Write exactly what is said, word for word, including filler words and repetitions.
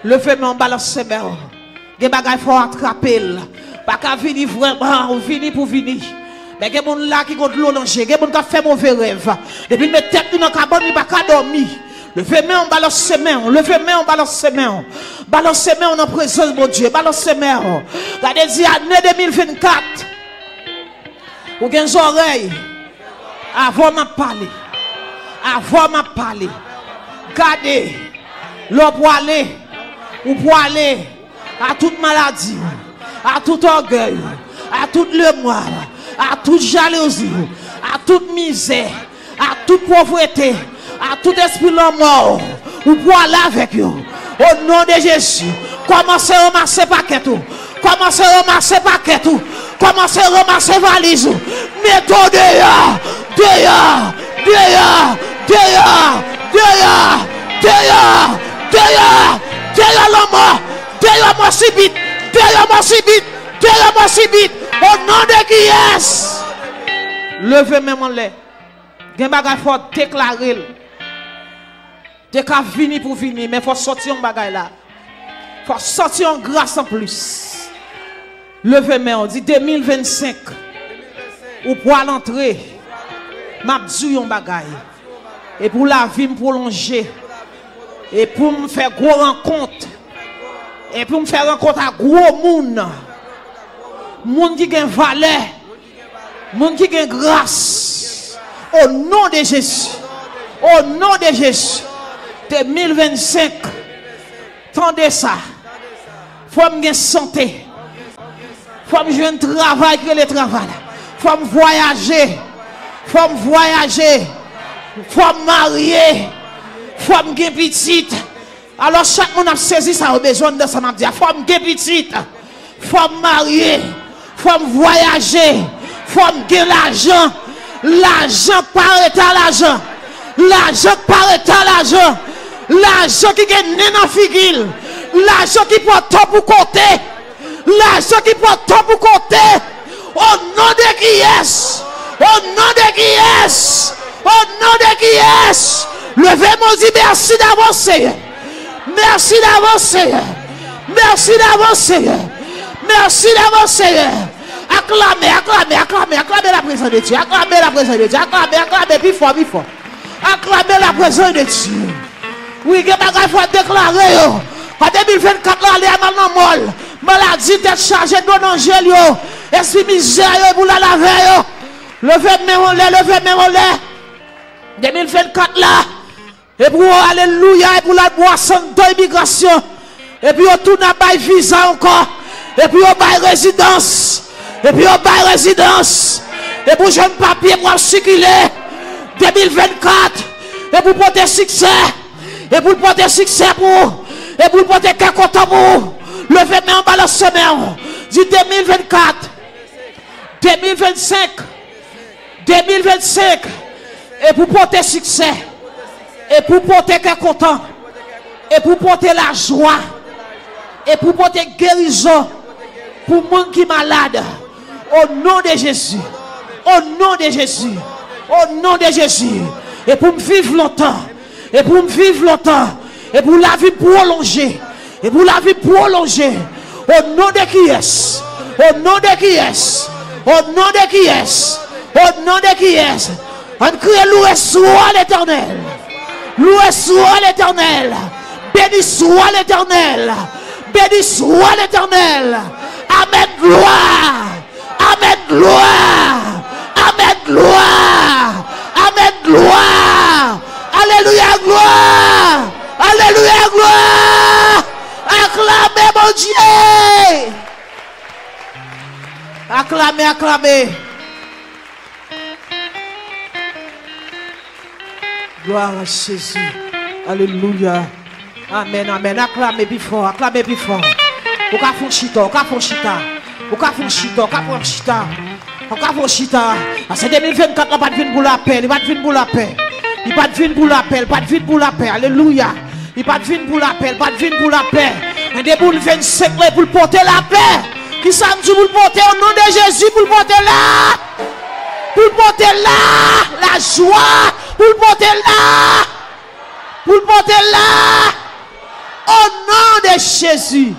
Leve men w, balanse men w. Gen bagay fò w atrape l. Pa ka vini vrèman, ou vini pou vini. Men gen moun la ki gon dlo nan je. Gen moun k ap fè move rèv. Depi l met tèt li nan kabann, li pa ka dòmi. Leve men w, balanse men w. Leve men w, balanse men w. Balanse men w nan prezans Bondye. Balanse men w. Gade, di ane de mil vennkat. Ou gen zòrèy. Avan m ap pale. Avan m ap pale. Gade. Lè w pwale. Ou pwale. A tout maladi. A tout ògèy. A tout lemwa. A tout jalouzi. A tout mizè. A tout povrete. A tout espri lanmò. Ou pwale avèk yo. O non de Jezi. Kòmanse ranmase pakèt ou. Kòmanse ranmase pakèt ou. Kòmanse ranmase valiz ou. Mete w deyò. Deyò. Deyò. Deyò. Deyò. Deyò. Deyò. Deyò lanmò. Deyò mò sibit. Deyò mò sibit. Deyò mò sibit. O non de kiyès? Leve men w anlè. Gen bagay fò w deklare l. Te ka vini pou vini, men fò sòti yon bagay la. Fò sòti yon gras anplis. Leve men w, di de mil vennsenk. Ou pral antre. M ap di w yon bagay. E pou lavi m pwolonje. E pou m fè gwo rankont. E pou m fè rankont ak gwo moun. Moun ki gen valè. Moun ki gen gras. O non de Jezi. O non de Jezi. De mil vennsenk. Tande sa. Fò m gen sante. Fò m jwenn travay ki rele travay la. Fò m vwayaje. Fò m vwayaje. Fò m marye. Fò m gen pitit. Alò, chak moun ap sezi sa yo bezwen anndan sa m ap di a. Fò m gen pitit. Fò m marye. Fò m vwayaje. Fò m gen lajan. Lajan k pa rete a lajan. Lajan k pa rete a lajan. Lajan ki gen nen nan figi l. Lajan ki pran tan pou konte. Lajan ki pran tan pou konte. O non de kiyès? O non de kiyès? O non de kiyès? Leve men w, di mèsi davans, Seyè. Mèsi davans, Seyè. Mèsi davans, Seyè. Mèsi davans, Seyè. Aklame, aklame, aklame, aklame la prezans de Dye. Aklame la prezans de Dye. Aklame, aklame, pi fò, pi fò. Aklame la prezans de Dye. Wi, gen bagay fò deklare yo. An de mil vennkat la, ale a mal nan mòl. Maladi, tèt chaje, dlo nan je l yo. Espri mizè yo, e pou l al avè yo. Leve men w anlè, leve men w anlè. De mil vennkat la. E pou w, alelouya, e pou l al bwase anndan imigrasyon. Epi yo tounen ap bay viza ankò. Epi yo bay rezidans. Epi yo bay rezidans. Epi w jwenn papye pou w ap sikile. De mil vennkat. Epi w pote siksè. Epi w pote siksè pou ou. Epi w pote kè kontan pou ou. Leve men w, balanse men w. Di de mil vennkat. De mil vennsenk. De mil vennsenk. E pou pote siksè. E pou pote kè kontan. E pou pote lajwa. E pou pote gerizon pou moun ki malad. O non de Jezi. O non de Jezi. O non de Jezi. E pou m viv lontan. E pou m viv lontan. E pou lavi m pwolonje. E pou lavi m pwolonje. O non de kiyès? O non de kiyès? O non de kiyès? O non de kiyès? Ann kriye, louwe swa Letènèl. Louwe swa Letènèl. Beni swa Letènèl. Beni swa Letènèl. Amèn, glwa. Amèn, glwa. Amèn, glwa. Amèn, glwa. Alelouya, glwa. Alelouya, glwa. Aklame Bondye. Aklame, aklame. Glwa a Jezi. Alelouya. Amèn, amèn. Aklame pi fò, aklame pi fò. Ou ka fè yon chita, ou ka fè yon chita. Ou ka fè yon chita, ou ka pran yon chita. Ou ka fè yon chita. Paske de mil vennkat la pa t vin pou lapè, li pa t vin pou lapè. Li pa t vin pou lapè, li pa t vin pou lapè. Alelouya. Li pa t vin pou lapè, li pa t vin pou lapè. Men de mil vennsenk la, e pou l pote lapè. Kisa m di pou l pote? O non de Jezi, pou l pote la. Pou l pote la, lajwa. Pou l pote la. Pou l pote la. Au nom de Jésus.